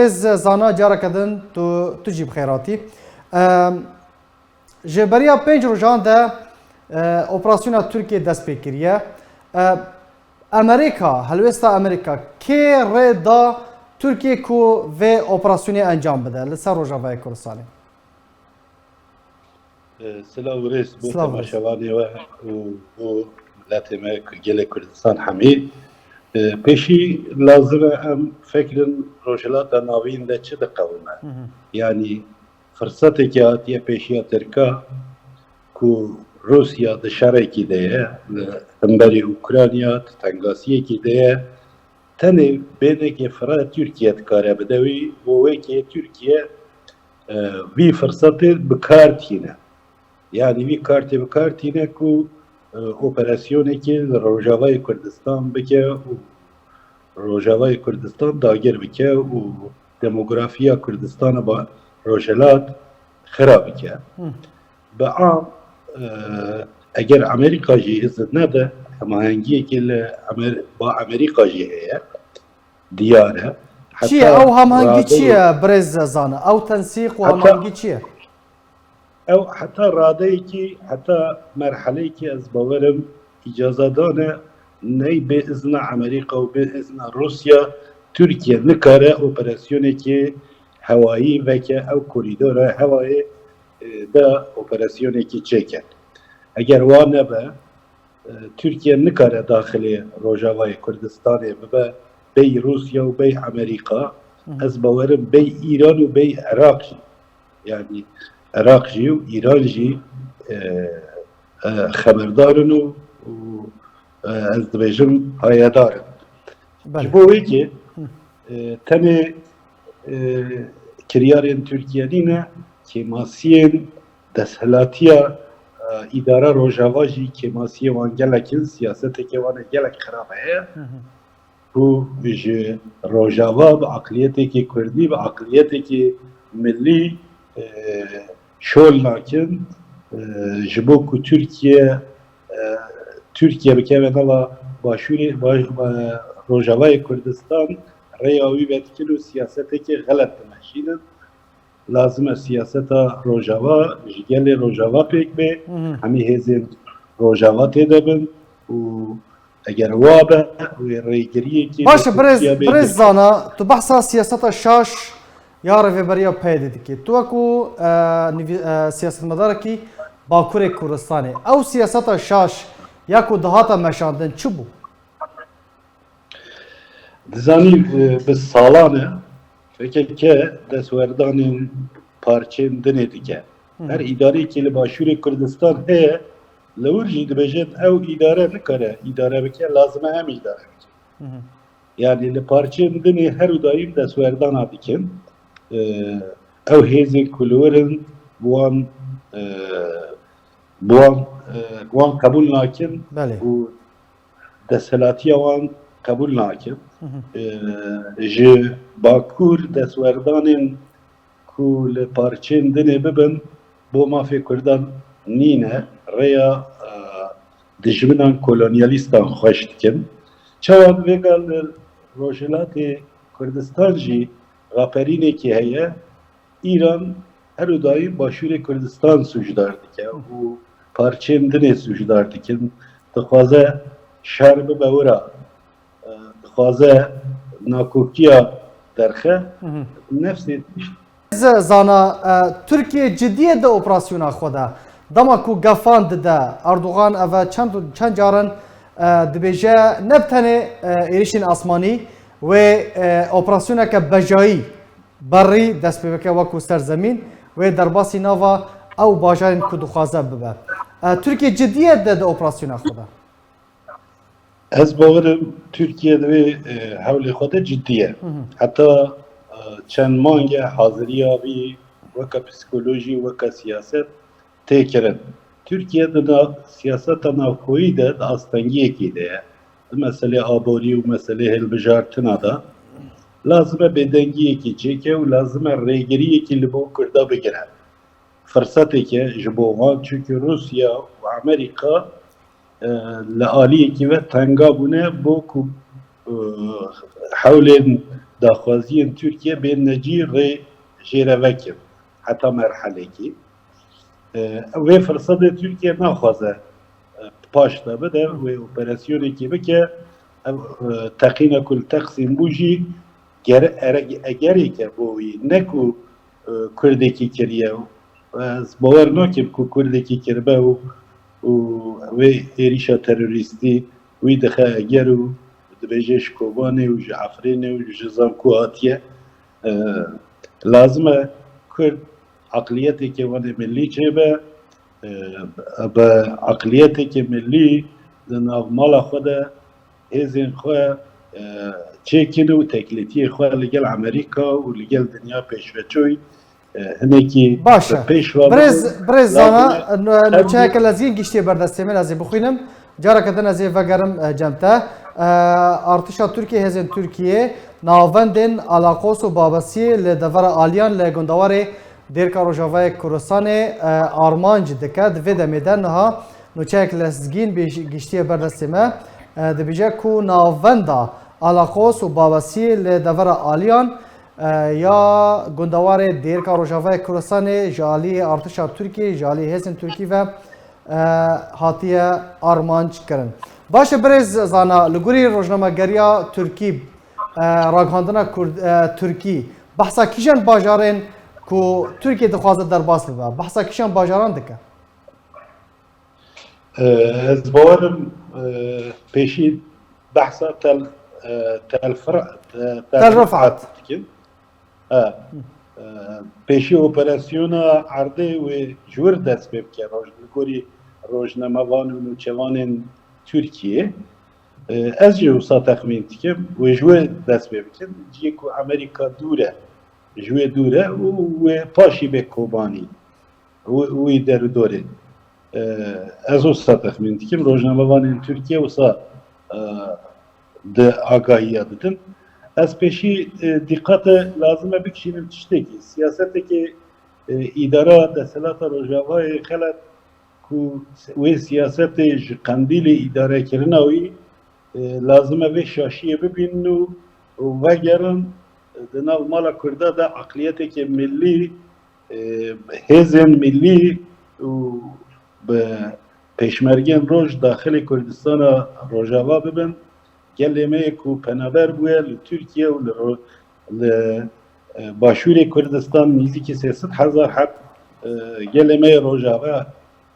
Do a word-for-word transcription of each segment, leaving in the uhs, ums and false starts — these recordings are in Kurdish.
Ez Zana, careke din tu, tu jî bi xêr hatî. Em, ji beriya pênc rojan de, e, operasyona Tirkiyê dest pê kiriye. E, Amerîka, helwêsta Amerîka kê rê da Tirkiyê ku vê operasyonê encam bide li ser Rojavayê Kurdistanê? Silav û rêz bo Silav û rêz. Temaşevanê we û bo miletê me, gelê Kurdistan hemî. E, pêşî lazim e em fikrin Rojhilata Navîn de çi diqewime. Hı hı. Yanî firsetekê hatiye pêşiya Tirka ku Rûsya di şerekî de ye, li hemberî Ukrayna, di tengasiyekî de ye. Tenê bênekê fire Tirkiye dikare bide wî, bo wê kê Tirkiye, e, vî firsetê bi kar tîne. Yanî vî kartê bi kar tîne ku, e, operasyonekê li Rojavayê Kurdistan bike û Rojavayê Kurdistan dagir bike û demografiya Kurdistana ba Rojhilat xira bike. Hı. Bi am, e, eger Amerîka jî izin nede, hemahengiyekê li Amer-, ba Amerîka jî heye, diyar e. Çi ye? Heta Ew hemahengî çi radeyê ye, birêz Zana? Ew tensîq û Heta hemahengî çi ye? Ew heta radeyekî, heta merheleyekî ez bawerim îcaza dane, ney bê izna Amerîka û bê izna Rûsya, Tirkiye nikare operasyonekê hewayî veke ew korîdora hewayê, e, de operasyonekî çêke. Eger wa nebe, e, Tirkiye nikare daxilê Rojavayê Kurdistanê bibe, bey Rûsya û bey Amerîka, Hı hı. ez bawerim bey Îran û bey Iraq jî. Yanî Iraq jî û Îran jî, e, e, xeberdar in û, û, e, ez dibêjim hayedar in. Belê. Ji bo wê kê, Hı. e, tenê, e, kiryarên Tirkiye nîne, kêmasiyên desthilatiya, e, îdara Rojava jî kêmasiyê wan gelek in, siyaseteke wan e gelek xirab heye. Hı hı. Ku ji Rojava bi aqliyetekî kurdî, bi aqliyetekî millî, e, şol nakin, e, ji bo ku Tirkiye, e, Tirkiye bikeve nava Başûrê, Baş-, e, Rojavayê Kurdistan rêya wî vedikin û siyasetekê xelet dimeşînin. Lazim e siyaseta Rojava ji gelê Rojava pêk bê, Hı hı. hemî hêzên Rojava tê de bin û eger wa be, wê rêgiriyekî Baş e, li birêz, Tirkiye bê birêz girtin. Zana, tu behsa siyaseta şaş ya Rêveberiya P Y D'ê dikî. Tu wekû, e, nivî-, e, siyasetmedarekî Bakurê Kurdistanê, ew siyaseta şaş ya ku dihata meşandin çi bû? Dizanî, e, bi salan e P K K destwerdanên parçeyên dinê dike. Hı. Her îdareyekî li Başûrê Kurdistan heye, li wir jî dibêjin ew îdare nikare îdare bike, lazim e em îdare bikin. Hı hı. Yanî li parçeyên dinê her û dayîm destwerdana dikin. E, ew hêzên ku li wir in, wan, e, bi wan, e, wan qebûl nakin Belê. û desthilatiya wan qebûl nakin. Hı hı. E, ji Bakur destwerdanên ku li parçeyên dinê bibin, bo mafê Kurdan nîne, rêya, e, dijminan kolonyalîstan xweş dikin. Çawa vêga li Rojhilatê Kurdistan jî raperînekî heye, Îran her û dayîm Başûrê Kurdistan sûcdar dike û parçeyên dinê sûcdar dikin. Dixwaze şer bibe wira, e, dixwaze nakokiya derxe, Hı hı. nefsê tişt. Ez zana, e, Tirkiye ciddiye de operasyona xwe de. Dema ku gefan dide, Erdogan eve çend, çend caran, e, dibêje, ne bi tenê, e, êrişên asmanî, wê, e, operasyoneke bejayî berî dest pê bike wekû serzemîn, wê derbasî nava ew bajarên ku dixwaze bibe. E, Tirkiye ciddiye de di operasyona xwe de. Ez bawerim Tirkiye di vê, e, hewlê xwe de cidî ye. Hı hı. Heta, e, çend mange haziriya vî weke psîkolojî, weke siyaset tê kirin. Tirkiye di nav, siyaseta navxweyî de di astengiyekê de ye. Di meselê aborî û meselê hilbijartina de lazim e bêdengiyekê çêke û lazim e rêgiriyekî li bo Kurda bigire. Firseteke ji bo wan, çunku Rûsya û Amerîka, e, li aliyekî ve tenga bûne bo ku, e, hewlên daxwaziyên Tirkiye bên necî rê jê re vekin heta merhelekî. E, wê firsetê Tirkiye naxwaze, e, paş de bide, wê operasyonekî bike. Ev, e, teqîna ku li Teqsîm bû jî gere-, ere-, egerêke bo wî, ne ku, e, Kurdekî kiriye. Ez bawer nakim ku Kurdekî kiribe û, û wê êrîşa terorîstî wî dixe eger û dibêje ji Kobanê û ji Efrînê û ji zanku hatiye. E, lazim e Kurd eqliyeteke wanê millî çêbe, e, bi eqliyeteke millî di nav mala xwe de hêzên xwe, e, çêkin û teklîfiyê xwe li gel Amerîka û li gel dinya pêşveçûyî, e, hinekî Baş e. bi pêş ve Birêz, bibin. Birêz Zana, Lazim e nu-, her nûçeyeke lezgîn giştiyê ber destê min, ez ê bixwînim. Careke din ez ê vegerim, e, cem te. E, artişa Tirkiyê, hêzên Tirkiyê navendên Alaqos û Babasiyê li devera Aliyan li gundewarê Dêrka Rojavayê Kurdistanê, e, armanc dike. Di vê demê de niha nûçeyek lezgîn bêj-, giştiye ber destê me. E, dibêje ku navenda Alaqos û Babasiyê li devera Aliyan, e, ya gundewarê Dêrka Rojavayê Kurdistanê ji aliyê artişa Tirkiyê, ji aliyê hêzên Tirkî ve, e, hatiye armanc kirin. Baş e, birêz Zana, li gorî rojnamegeriya Tirkî, e, ragihandina Kurd, e, Tirkî, behsa kîjan bajarên ku Tirkiye dixwaze derbas bibe, behsa kîjan bajaran dike? E, ez bawer im, e, pêşî behsa Tel, e, Tel Fir-, e, Tel Tel Rifat. Rifat dikin. E, e, pêşî operasyona erdê wê ji wir dest pê bike, roj-, li gorî rojnamevan û nûçevanên Tirkiyê. E, ez jî wisa texmîn dikim, wê ji wir dest pê bikin. Cihê ku Amerîka dûr e, ji wê dûr e û wê paşî bê Kobanî û, û wî derûdorê. E, ez wisa texmîn dikim, rojnamevanên Tirkiye wisa, e, di agahiya didin. Ez pêşî, e, dîqate lazim e bikişînim tiştekî. Siyasetekê, e, îdara desthilata Rojavayê xelet ku wê siyasetê ji qendîlê îdarekirina wî, e, lazim e vê şaşiyê bibînin û, û vegerin, e, di nav mala Kurda de eqliyeteke millî, e, hêzên millî û bi pêşmergên roj daxilê Kurdistana Rojava bibin. Gelê me yê ku penaber bûye li Tirkiye û li ro-, li, e, Başûrê Kurdistan nîzîkî sê sed hezar heb, e, gelê me yê Rojava,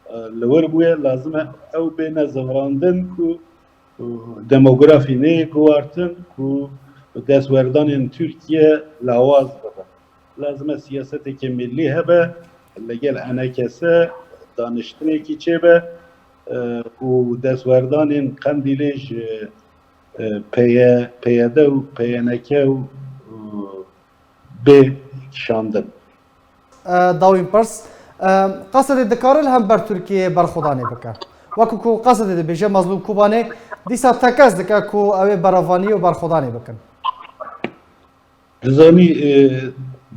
e, li wir bûye. Lazim e ew bêne zivirandin ku, e, demografî neyê guhartin, ku destwerdanên Tirkiye lawaz bibe. Lazim e siyaseteke millî hebe, li gel E N K S daniştinekî çêbe, e, û destwerdanên Qendîlê ji, e, P Y, P Y D û P Y N K û, û bê kişandin. E, dawîn pirs. E, Qesedê dikare li hember Tirkiyeyê berxwedanê bike. Wekî ku Qesedê dibêje Mezlûm Kobanê, dîsa tekez dike ku ew ê berevaniyê û berxwedanê bikin. Dizanî, e,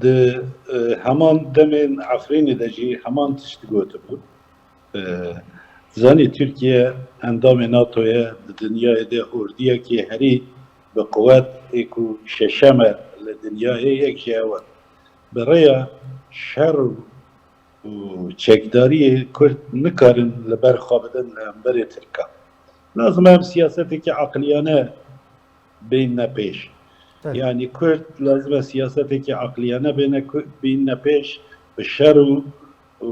di, e, heman demên Efrînê de jî heman tişt gotibû. E, dizanî Tirkiye endamê NATO ye, di dinyayê de ordiyekê herî bi quwet ê ku şeşem e li dinyayê, yek ji ew e. Bi rêya şer û, û çekdariyê Kurd nikarin li ber xwe bidin li hemberê Tirkan. Lazim e em siyasetekî eqliyane bêne pêş. Belê. Yanî Kurd lazim e siyasetekî eqliyane bêne ku-, bîne pêş, bi şer û, û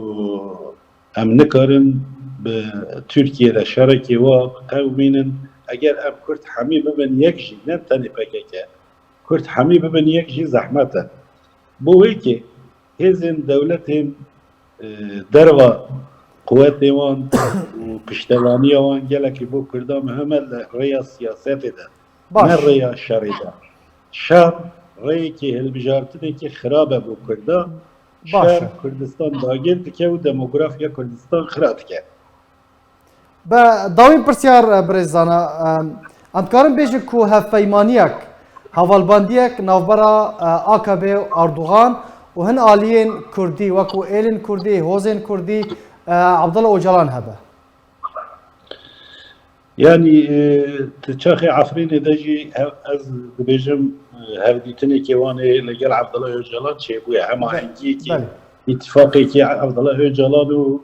em nikarin bi Tirkiye re şerekê wa biqewimînin. Eger em Kurd hemî bibin yek jî, ne tenê P K K, Kurd hemî bibin yek jî zehmet e. Bo wê kê hêzên dewletên, e, derva quwetê wan û piştevaniya wan gelekî bo Kurda muhim e li rêya siyasetê de, Baş. ne rêya şerê de. Şer rêyekî hilbijartinekî xirab e bo Kurda. Baş Şer e. Kurdistan dagir dike û demografiya Kurdistan xira dike. Bi dawîn pirsyar, e, birêz Zana, e, em dikarin bêjin ku hevpeymaniyek, hevalbendiyek navbera, e, A K P û Erdogan û hin aliyên Kurdî, wekû êlên Kurdî, hozên Kurdî, e, Abdullah Ocalan hebe? Yani e, tu çaxê Efrînê de jî hev- ez dibêjim e, hevdîtinekê wan ê li gel Abdullah Öcalan çêbûye. Hema Be- hengiyekî, belê. îtifaqekî Abdullah Öcalan û,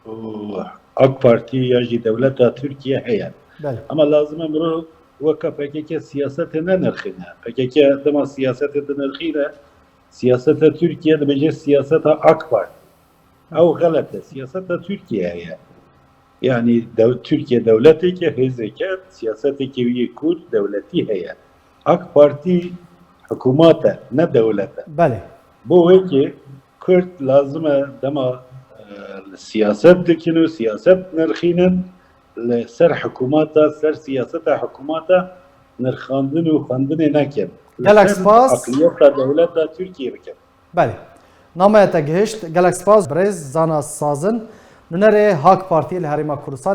û AK Partî ya jî dewleta Tirkiye heye. Belê. Ama lazim e mirov weka P K K siyasetê nenirxîne. P K K dema siyasetê dinirxîne, siyaseta Tirkiye dibêje siyaseta AK Partî. Ew xelet e. Siyaseta Tirkiye heye. Yani dew, Tirkiye dewleteke, hêzeke, siyasetekê wî yê Kurd dewletî heye. AK Partî hikûmat e, ne dewlet e. Belê. Bo wekî Kurd lazim e dema e, siyaset dikin û siyaset nirxînin, li ser hikûmata, ser siyaseta hikûmata nirxandin û xwendinê nekin. Li Gelek ser spas. Aqliyeta dewleta Tirkiye bikin. Belê. Namaya te gihişt. Gelek spas birêz Zana Sazin. Nûnerê Hak Partî li Herêma Kurdistan.